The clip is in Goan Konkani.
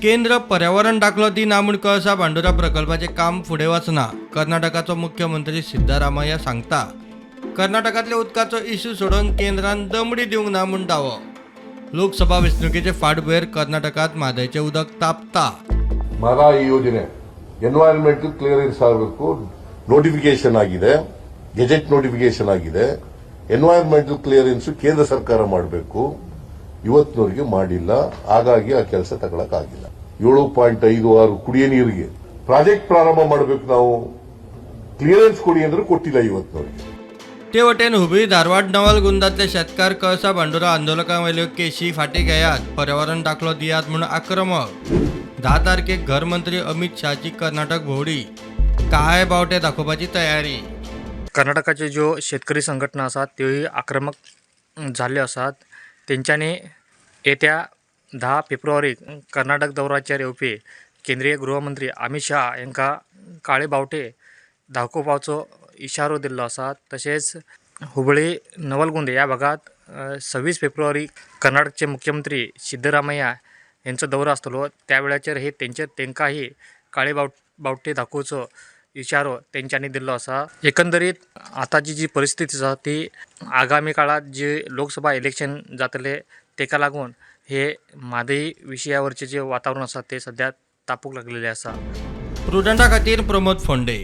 केंद्र पर्यावरण दाखलो दिना म्हूण कळसा भांडुरा प्रकल्पाचें काम फुडें वचना, कर्नाटकाचो मुख्यमंत्री सिद्धारामय्या सांगता. कर्नाटकांतल्या उदकाचो इश्यू सोडोवन केंद्रान दमडी दिवंक ना म्हूण दावो. लोकसभा वेंचणुकेचे फाटभुंयेर कर्नाटकांत म्हादयचें उदक तापता. ಮಹಾದಾಯಿ ಯೋಜನೆ ಎನ್ವೈರನ್ಮೆಂಟಲ್ ಕ್ಲಿಯರೆನ್ಸ್ ಆಗಬೇಕು. ನೋಟಿಫಿಕೇಶನ್ ಆಗಿದೆ, ಗೆಜೆಟ್ ನೋಟಿಫಿಕೇಶನ್ ಆಗಿದೆ. ಎನ್ವೈರನ್ಮೆಂಟಲ್ ಕ್ಲಿಯರೆನ್ಸ್ ಕೇಂದ್ರ ಸರ್ಕಾರ ಮಾಡಬೇಕು. ಇವತ್ತಿನವರೆಗೆ ಮಾಡಿಲ್ಲ. ಹಾಗಾಗಿ ಆ ಕೆಲಸ ತಗೊಳಕ್ಕಾಗಿಲ್ಲ. 7.56 ಕುಡಿಯ ನೀರಿಗೆ ಪ್ರಾಜೆಕ್ಟ್ ಪ್ರಾರಂಭ ಮಾಡಬೇಕು ನಾವು. ಕ್ಲಿಯರೆನ್ಸ್ ಕೊಡಿ ಅಂದ್ರೆ ಕೊಟ್ಟಿಲ್ಲ ಇವತ್ತಿನವರೆಗೆ. ते वटेन हुबळी, धारवाड, नवलगुंदातले शेतकार कळसा भांडुरा आंदोलकां वयल्यो केशी फाटीं घेयात, पर्यावरण दाखलो दियात म्हूण आक्रमक. 10 तारखेक घर मंत्री अमित शहाची कर्नाटक भोंवडी, काळे बावटे दाखोवपाची तयारी. कर्नाटकाचे ज्यो शेतकरी संघटना आसात त्योय आक्रमक जाल्ल्यो आसात. तेंच्यांनी येत्या 10 फेब्रुवारीक कर्नाटक दौऱ्याचेर येवपी केंद्रीय गृहमंत्री अमित शहा हांकां काळे बावटे दाखोवपाचो इशारो दिल्लो आसा. तशेंच हुबळी, नवलगुंद ह्या भागात 26 फेब्रुवारी कर्नाटकचे मुख्यमंत्री सिद्धरामय्या यांचो दौरो आसतलो. त्या वेळाचेर हे तेंचे तेंकांय काळे बावटे दाखोवचो इशारो तेंच्यांनी दिल्लो आसा. एकंदरीत आतांची जी परिस्थिती आसा ती आगामी काळात जे लोकसभा इलेक्शन जातले तेका लागून हे म्हादय विशयावरचे जे वातावरण आसा ते सद्या तापूंक लागलेले आसा. प्रुडंटा खातीर प्रमोद फोंडे.